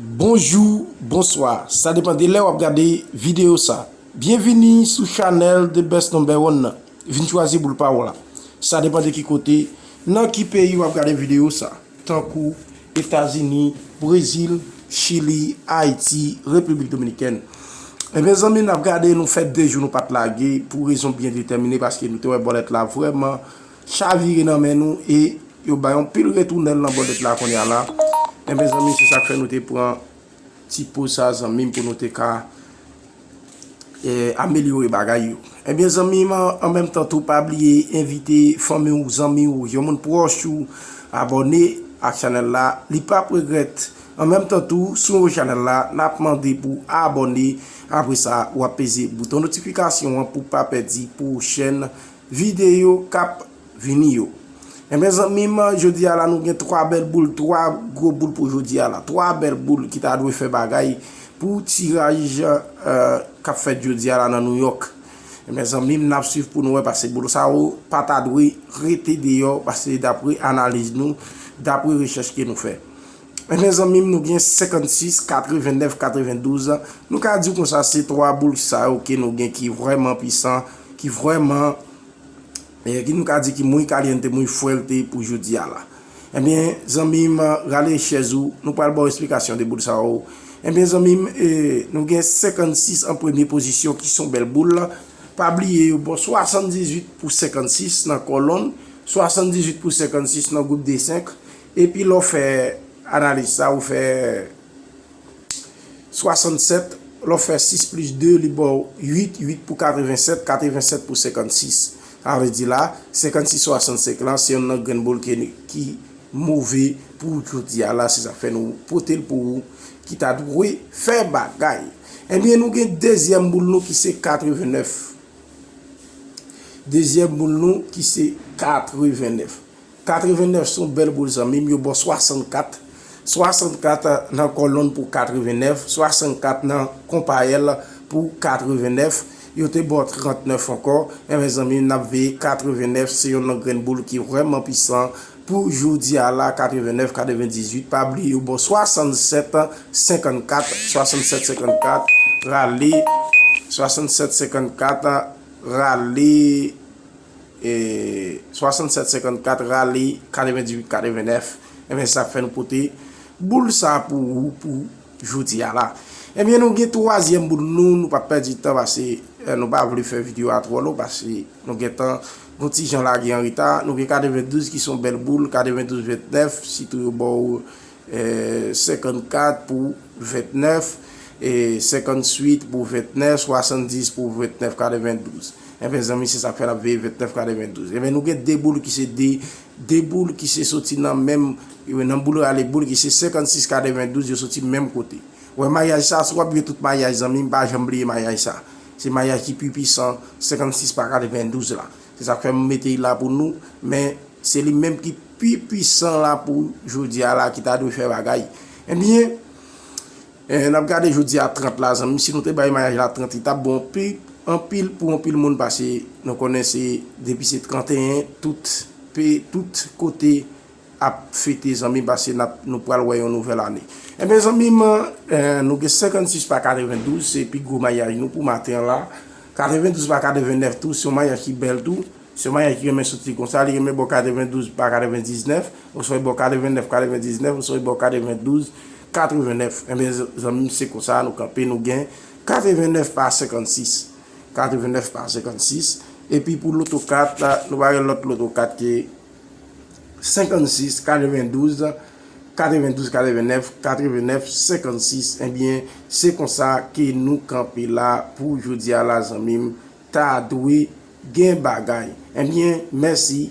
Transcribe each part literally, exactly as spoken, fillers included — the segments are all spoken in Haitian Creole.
Bonjou, bonswa. Sa depann de lè w ap gade videyo sa. Byenvini sou chanèl The Best Number One nan. Vin chwazi boul pa w la. Sa depann de ki kote, nan ki peyi w ap gade videyo sa. Tankou Etazini, Brezil, Chili, Ayiti, Repiblik Dominikèn. Ebyen, zanmi, n ap gade, nou fè de jou nou pa t lage pou rezon byen detèmine, paske nou te wè bòlèt la vrèman chavire nan men nou e yo bay yon pil retounèl nan bòlèt la kounye a la. Ebyen, zanmi, se sa k fè nou te pran ti poz sa, zanmi m, pou nou te ka eh, amelyore bagay yo. Ebyen, zanmi m, an menm tan tou, pa bliye envite fanmi w, zanmi w, yon moun pwòch ou, abòne ak chanèl la. Li p ap regrèt. An menm tan tou, si w wè chanèl la, n ap mande pou abòne. Apre sa, w ap peze bouton notifikasyon an pou pa pèdi pwochèn videyo k ap vini yo. Ebyen, zanmi m, jodi a la, nou gen twa bèl boul, twa gwo boul pou jodi a la. Twa bèl boul ki ta dwe fè bagay pou tiraj, eh, k ap fèt jodi a la nan New York. Ebyen, zanmi m, n ap swiv pou nou wè, paske boul sa yo pa ta dwe rete deyò, paske dapre analiz nou, dapre rechèch ke nou fè. Ebyen, zanmi m, nou gen senkannsis, katrevennèf, katrevendouz. Nou ka di w konsa, se twa boul sa yo ke nou gen ki vrèman pwisan, ki vrèman, eh, ki nou ka di ki muy caliente, muy fuerte pou jodi a la. Ebyen, zanmi m, rale chèz ou, nou pral ba w esplikasyon de boul sa yo. Ebyen, zanmi m, eh, nou gen senkannsis an premye pozisyon ki se yon bèl boul. Pa bliye, yo ba w swasanndizuit pou senkannsis nan kòlonn, swasanndizuit pou senkannsis nan gwoup de senk. Epi lè w fè analiz sa, ou fè swasannsèt, lè w fè sis plis de, li ba w uit, uit pou katrevensèt, katrevensèt pou senkannsis. Sa vle di la, senkannsis swasannsenk lan, se yonn nan grenn boul ki, ki move pou jodi a la, se sa k fè nou pote l pou ou, ki ta dwe fè bagay. Ebyen, nou gen dezyèm boul nou ki se katrevennèf. Dezyèm boul nou ki se katrevennèf. Katrevennèf se yon bèl boul, zanmi m, yo ba w swasannkat. Swasannkat nan kòlonn pou katrevennèf, swasannkat nan konpayèl pou katrevennèf. Yo te ba w trannèf ankò. Ebyen, zanmi m, n ap veye katrevennèf, se yonn nan grenn boul ki vrèman pwisan pou jodi a la, katrevennèf, katrevendizuit. Pa bliye, yo ba w swasannsèt senkannkat, swasannsèt senkannkat, rale, swasannsèt senkannkat, rale, eh, swasannsèt senkannkat, rale, katrevendizuit katrevennèf. Ebyen, sa fè nou pote boul sa pou ou, pou jodi a la. Ebyen, nou gen twazyèm boul nou, nou p ap pèdi tan, paske, eh, nou pa vle fè videyo a twò long, paske nou gentan gon ti jan lage an reta. Nou gen katrevendouz ki se yon bèl boul, katrevendouz vennèf, sitou yo ba w, eh, senkannkat pou vennèf, e senkannwit pou vennèf, swasanndis pou vennèf, katrevendouz. Ebyen, zanmi, se sa k fè n ap veye vennèf, katrevendouz. Ebyen, nou gen de boul ki se de, de boul ki se soti nan menm, nan boul rale boul ki se senkannsis, katrevendouz, yo soti menm kote. Wè, mayaj sa, si w ap veye tout mayaj, zanmi m, pa janm bliye mayaj sa. Se mayaj ki pi pwisan, senkannsis pa katrevendouz la. Se sa k fè m mete l la pou nou, men se li menm ki pi pwisan la pou jodi a la, ki ta dwe fè bagay. Ebyen, eh, n ap gade jodi a trant la, zanmi, si nou te bay mayaj la trant, li t ap bon anpil, anpil pou anpil moun, paske nou konnen se, depi se tranteyen, tout, pe, tout kote ap fete, zanmi, paske n ap, nou pral wè yon nouvèl ane. Ebyen, zanmi m, eh, nou gen senkannsis pa katrevendouz, se pi gwo mayaj nou pou maten an la. Katrevendouz pa katrevennèf tou, se yon mayaj ki bèl tou. Se yon mayaj ki renmen soti konsa, li renmen ba w katrevendouz pa katrevendiznèf, oswa li ba w katrevennèf katrevendiznèf, oswa li ba w katrevendouz katrevennèf. Ebyen, z-, zanmi m, se konsa nou kanpe, nou gen katrevennèf pa senkannsis. Katrevennèf pa senkannsis. Epi pou loto kat, nou pa gen lòt loto kat ke senkannsis, katrevendouz, katrevendouz, katrevennèf, katrevennèf, senkannsis. Ebyen, se konsa ke nou kanpe la pou jodi a la, zanmi m, ta dwe gen bagay. Ebyen, mèsi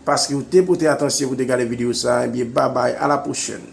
paske w te pote atansyon pou te gade videyo sa. Ebyen, babay, a la pwochèn.